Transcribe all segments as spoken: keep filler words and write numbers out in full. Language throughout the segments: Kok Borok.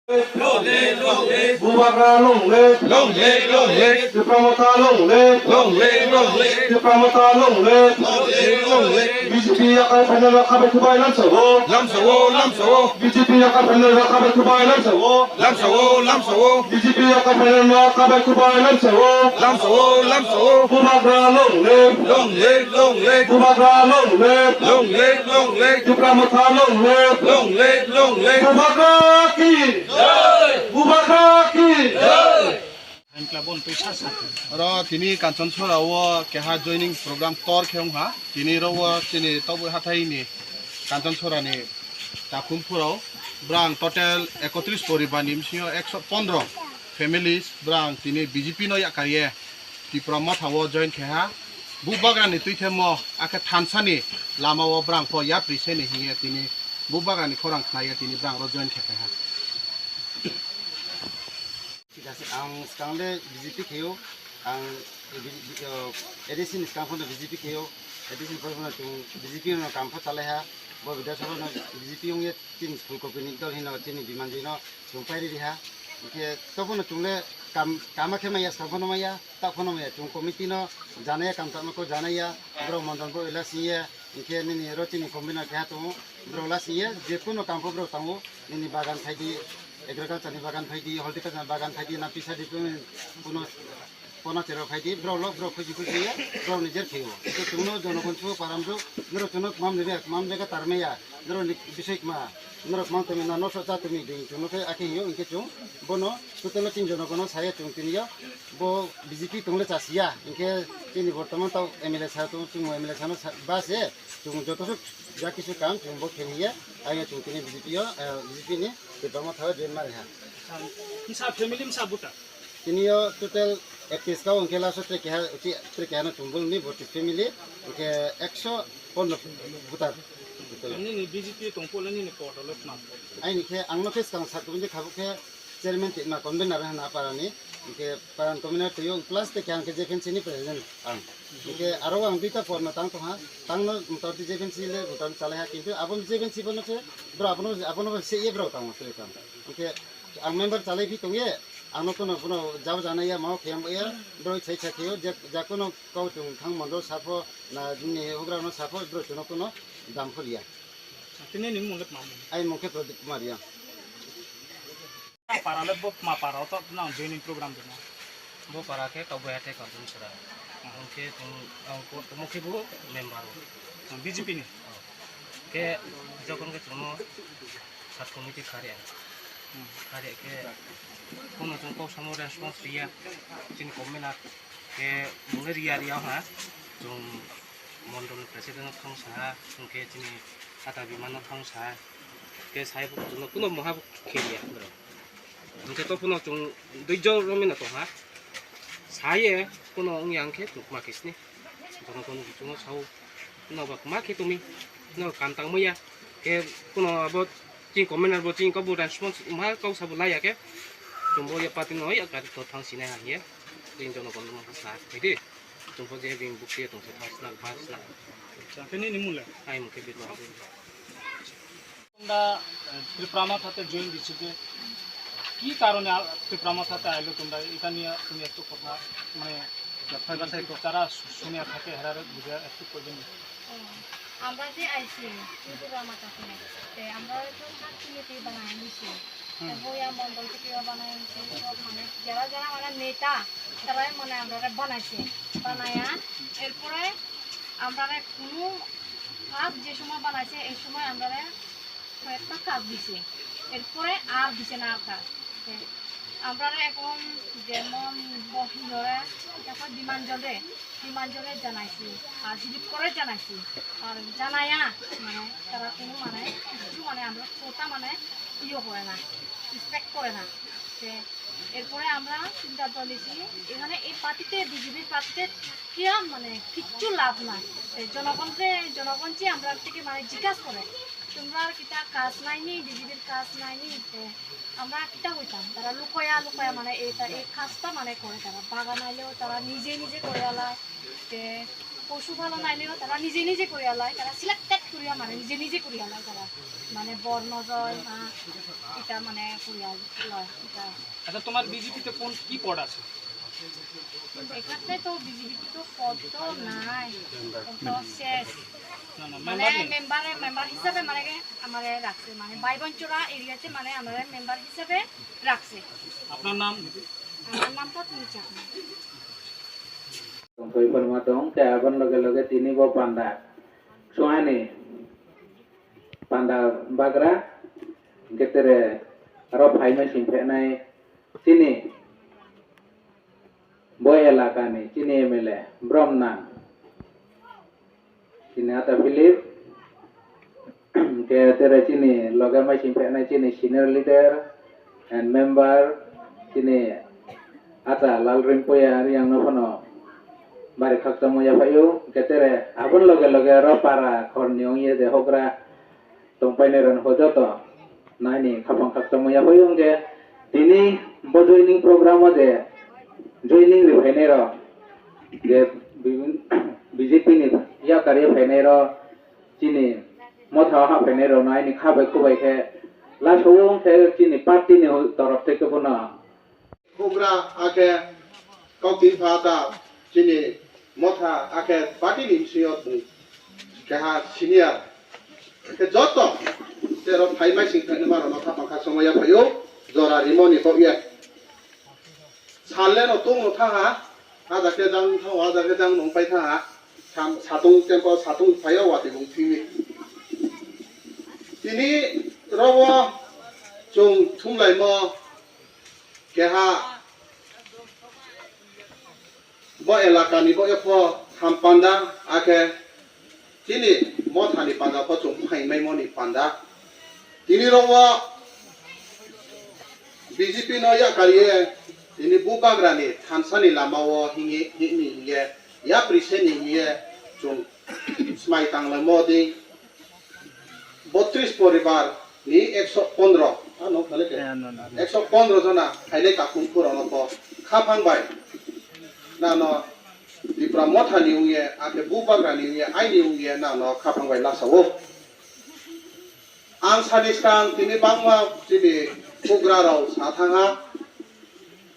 Long live, long live. Bubagra long live. Long live, long live. Tipra Motha long live. Long live, long live. Tipra Motha long live. Long live, long live. B J P yakai phainai rok khabai khubai lamsao. Lamsao, lamsao. B J P yakai phainai rok khabai khubai lamsao. Lamsao, lamsao. B J P yakai phainai rok khabai khubai lamsao. Lamsao, lamsao. Bubagra long live. Long live, long live. Bubagra long live. Long live, long live. Tipra Motha long live. Long live, long live. Bubagra ki. Jai. Bubagra ki. Jai. Oro tini Kanchanchora o keha joining program tor khe wngha. Tini oro o chini tobwi hathai ni Kanchanchora ni takhum phuro brang total ekotris poribar ni bisingo ekso pondro families brang tini B J P no yakarye Tipra Motha o join khe ha. Bubagra ni twi themo akhe thansa ni lama o brang pho yapri se ni hiye tini Bubagra ni khorang khna ye tini brang ro join khe khe ha. Thik ase, ang swkang le B J P khaio, ang B-, B-, o, A D C ni swkang phano B J P khaio, A D C ni pore phano chwng B J P no kam pho chalai ha, bo Bidhan Sabha no B J P wngya chini Phool Kopir ni dol hino chini Bimanjoi no chwng pairi ri ha, hinkhe to phano chwng le kam, kama khe maya, swkang phano maya, tak phano maya, chwng committee no janaya, kam tangma ko janaya, borok mondol bo ila singya, hinkhe nini oro chini convener keha tongo, borok la singya, je kuno kam pho borok tango, nini bagan phaidi, agriculture ni bagan phaidi, horticulture ni bagan phaidi, na pisa di kuno, kuno, kono chero phaidi, borok lo borok khusi khusi ye, borok ni jer khaio. Ito chwngno jonogon chu param rok, norok chwngno mam rebe, mam rega tarmeya, norok ni bisoi ma, norok mang tumi na noso cha tumi ding, chwngno khe akhe yo, hinkhe chwng bono, total tin jonogono saya chwng tini yo, bo B J P tongle chasiya, hinkhe chini bortoman tau M L A sa tong, chwng M L A sa no sa, ba se, chwng joto suk, ja kisu kam, chwng bo khe hiya, ayo chwng tini B J P yo, eh, B J P ni, Tipra Motha o join mari ha. Msa family msa buta. Tini yo total ektis ka wngkhe last o tre keha, uchi tre keha no chwng bul ni bottis family, hwnkhe ekso pondro voter. Nini B J P tong pole nini poto le tma? Aini khe ang no khe swkang sak tong je khabuk khe chairman twi ma convener hwnna para ni, hwnkhe para ni convener twi o plus te khe ang khe J P M C ni president ang. Hwnkhe aro ang duita por no tang tong ha, tang no motamoti J P M C le motamoti chalai ha, kintu abo J P M C bono se bro abono, abono se ye bro tang twi tang. Hwnkhe ang member chalai phi tong ye, ang no kono, kono jabo jana ya, mao kheyang ya, bro sai sai khe o, je, ja kono kau chung thang mondo sapho, na nini hugra no sapho, bro chuno kono dam phur ya. Tini ni mung le tma mung? Ai mung khe Pradip Kumar ya. Para le bo ma para to na joining program de na. Bo para khe Kaubui Hathai Kanchanchora. Hwnkhe tong, ang ko, tongmo khe bo member o. B J P ni? Oh. Khe jokhon khe chwngno sub committee kharya. Hmm. Kharya khe kono chwng kok samo response riya. Chini comment a khe mungni riya riya ha. Chwng mondol ni president no thang sa ha. Hwnkhe chini Ata Biman no thang sa ha. Khe sai bo chwngno kuno moha bo khe riya bro. Hwnkhe to phano chwng duijo romwi no tongha. Saye phano wngya hwnkhe chwng ma khe sini. Bono bono chwngno sao. Phano ba ma khe tongmi. Phano kam tang maya. Khe phano abo chini commander bo chini kok bo response ma kok sabo laya khe. Chwng bo ya party no ya gari to thang sinai ha hiye. Chini jono bono ma sa khe di. Chwng bo je bini bukti tong se thang sna ba sna. Acha, khe nini mung le? Ai mung khe Birma. তোমরা, আহ, ত্রিপুরা মথাতে জয়েন দিছো যে কি কারণে আ-, ত্রিপুরা মথাতে আইলো তোমরা? এটা নিয়ে তুমি একটু কথা, মানে, যারা শু-, শুনে থাকে, হেরারে বুঝে একটু কইবেন। ও, আমরা যে আইছি ত্রিপুরা মথাতে, তে আমরা তো সাত কমিটি বানাই নিছি। হুম। তে বইয়া মন্ডল থেকেও বানাই নিছি, সব মানে যারা যারা মানে নেতা, তারাই মানে আমরা বানাইছে। বানায়া এরপরে আমরা কোনো কাজ যে সময় বানাইছে, এই সময় আমরা কয়েকটা কাজ দিছে, এরপরে আর দিছে না আর কাজ। তে আমরা এখন যেমন বহিরে তারপর বিমান জলে, বিমান জলে জানাইছি, আর রিলিফ করে জানাইছি, আর জানাইয়া মানে তারা কোনো মানে কিছু মানে আমরা কথা মানে ইয়ে করে না, রেসপেক্ট করে না। তে এরপরে আমরা সিদ্ধান্ত নিছি এখানে এই পার্টিতে, বিজেপির পার্টিতে কিয়া মানে কিচ্ছু লাভ নাই। এই জনগণকে, জনগণ যে আমরা থেকে মানে জিজ্ঞাসা করে, তোমরা কিতা কাজ নাইনি, বিজেপির কাজ নাইনি? তে আমরা কিতা হইতাম? তারা লুকোয়া লুকোয়া মানে এটা, এই কাজটা মানে করে তারা। বাগান আইলেও তারা নিজে নিজে করে আলায়। তে পশুপালন আইলেও তারা নিজে নিজে করিয়া লয়, তারা সিলেক্টেড করিয়া মানে নিজে নিজে করিয়া লয় তারা। মানে বর নজর, আহ, এটা মানে করিয়া লয়, এটা। আচ্ছা, তোমার বিজেপিতে কোন, কি পদ আছে? এখানে তো বিজেপিতে তো পদ তো নাই, তো শেষ। না, না, মানে মেম্বার নেই। মেম্বারে, মেম্বার হিসাবে মানে কি আমারে রাখছে, মানে বাইবনচুরা এরিয়াতে মানে আমারে মেম্বার হিসাবে রাখছে। আপনার নাম? আমার নাম পদ্মিনী Chakma. Tongthoi phano ma tong, tei aboni loge loge tini bo panda. Suhani panda bagra, hingke tere aro phaima sing phenai chini bo elakani chini M L A Bromnang. Chini ata Philip, hingke tere chini loge mai sing phenai chini senior leader and member, chini ata Lal Rimpuia Riang no phano bari khakchangma yaphaio, hingke tere aboni loge loge ro para khorni ongye de hogra tongpainai rok joto naini khapang khakchangma yaphaio, hingke tini bo joining program o de joining ri phainai rok je B J P ni yakari phainai rok, chini motha o haphainai rokno aini kha bai kubai khe lasao wng khe chini party ni torof theke bono. Bubagra akhe kautwi pha ta chini motha akhe party ni bisingo keha senior khe joto terok phaimai sing khe nima rokno khapang kha somaya phaio jora rimoni kok ya. Saleno tongno thaha, aja khe jang thaha, aja khe jang nong pai thaha, sam-, satung tempo satung phaio watwi bung thimi. Tini rogo chwng thumlaimo keha bo elakani bo epho hampanda akhe Chini mothani panda pho chwng phaimai moni panda. Tini rogo B J P no yakariye tini bubagrani thansani lamao hingi hini hinge yapri seni hinge chwng smai tanglaimo di botris poribar ni ekso pondro ano khale ke ekso pondro jona haile kakung pura no pho khapang bai nano Tipra mothani wngya, akhe bubagrani wngya, aini wngya nangno khapang bai lasao. Ang sani skang tini bangma chini bugra rok sa thangha,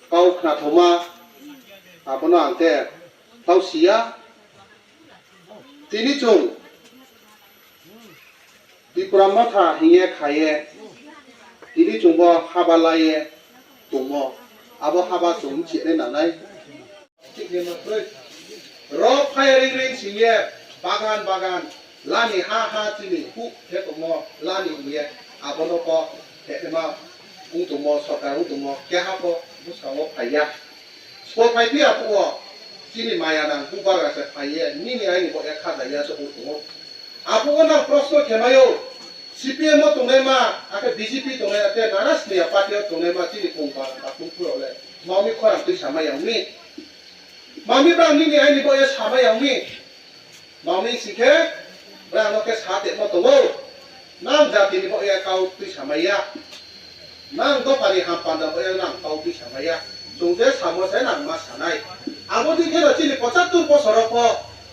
kau khnathoma, abono ang te tau siya. Tini chwng Tipra motha hingye khaye, tini chwngbo haba laiye tongmo, abo haba chwng chini nanai. Rok phairing ring singye bagan bagan lani ha ha chini hu khe tongmo lani hingye abono ko khe ma ung tongmo sorkar ung tongmo keha ko bwskango phaiya. Sbo phai phiya phuo chini maya nang bubagra se phaiye nini aini bo ek kha jaiya se ung tongo. Abo o nang proshno khemaio, C P M o tongnaima, akhe B J P tongnai, akhe nana sniya party o tongnaima chini kongba katung phuro le, mami khorang twi sama yangmi. Mami bang nini aini bo ya sama yangmi. Mami sikhe, bang no khe sa te mo tongo. Nang jati ni bo ya kau twi sama ya. Nang dophani ham panda bo ya nang kau twi sama ya. Chwng je samo se nang ma sanai. Abo di kheno chini pochattor bosoro pho,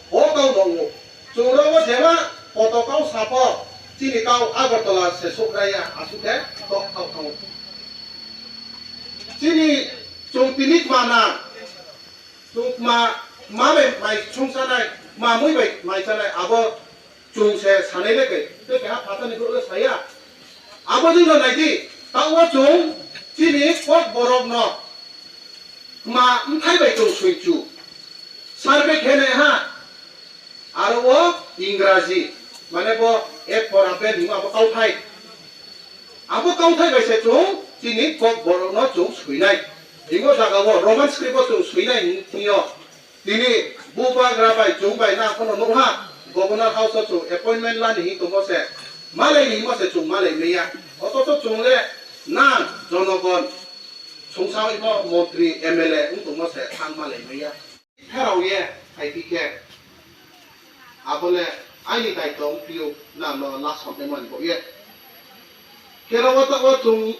bo kau nongo. Chwng rogo jema poto kau sapo, chini kau Agartala se sukraya, asukhe tok kau thango. Chini chwng tini kmana, chwng kma, kma bai mai chwngsanai, kma mui bai mai chanai, abo chwng se sanai le kai, tei keha phatani borok le saya. Abo dino naidi, tao chwng chini kok borok no, Kma mthai bai tong soi chu. Survey khe nai ha. Aro o Ingraji, mane bo A for apple himo abo kauthai. Abo kauthai bai se chwng chini kok borok no chwng suinai. Himo jaga o Roman script o chwng suinai hing thio. Tini bubagra bai chwng bai na kono nukha. Governor House o chwng appointment lani hing tongmo se. Malai ni himo se chwng malai maya. Otocho chwng le nang jonogon. Songsa imo montri M L A wng tongma se thang malai maya. Pherao ye, hai khe khe. Abo le aini daito wng phiyok, nang no last hoknai mani bo ye. Khe ro o to o chwng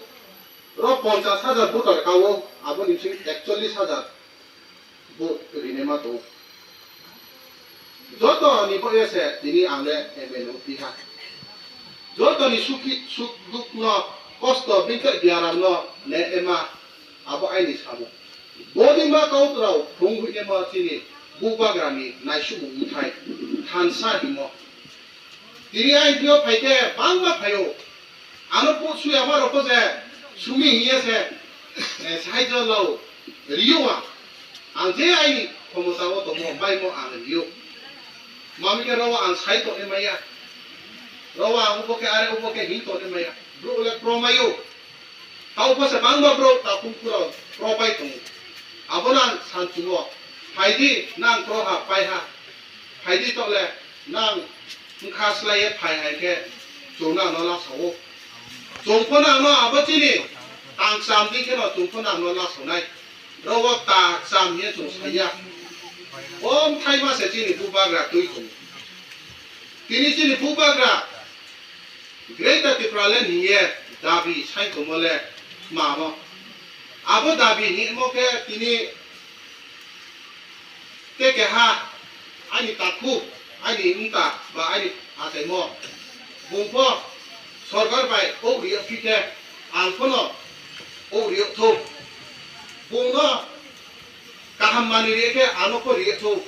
ro ponchas hajar voter ka o, abo ni bising ekchollis hajar vote rinai ma tongo. Joto ni bo ese tini ang le M L A o piha. Joto ni sukhi, suk duk no, kosto, bini tei biaram no le ema, abo aini samung. Boni ma kau rao thung hui ema chini bubagra ni naisumung mthai thansa himo. Tini aini thio phai khe bangma phaio. Ano put suya ma rokho je sumi hiye se, eh, sahajyo lao riyo ang. Ang je aini khomota o tongo, bai mo ang riyo. Mami khe rao ang sai tongni maya. Rao ang ubo khe are ubo khe hin tongni maya. Bro le pro mayo. Tao bo se bangma bro ta kum kuro pro pai tongo. Abo nang san tungo. Phai di nang pro ha pai ha. Phai di to le nang wngkha slai ye phai hai khe chwng nang no lasawo. Chwng pho nang no abo chini tang cham di khe no chwng pho nang no lasanai. Rao tak cham ye chwng saya. Om thai ma se chini bubagra twi tongo. Tini chini bubagra Greater Tipraland hiye dabi sai tongmo le mamo. Abo dabi ni mo khe tini te keha ani takhu, ani wngta ba ani achaimo. Bung pho sorkar bai ok riyo phi khe ang phono ok riyo thok. Bung no kaham mani riyo khe ano pho riyo thok.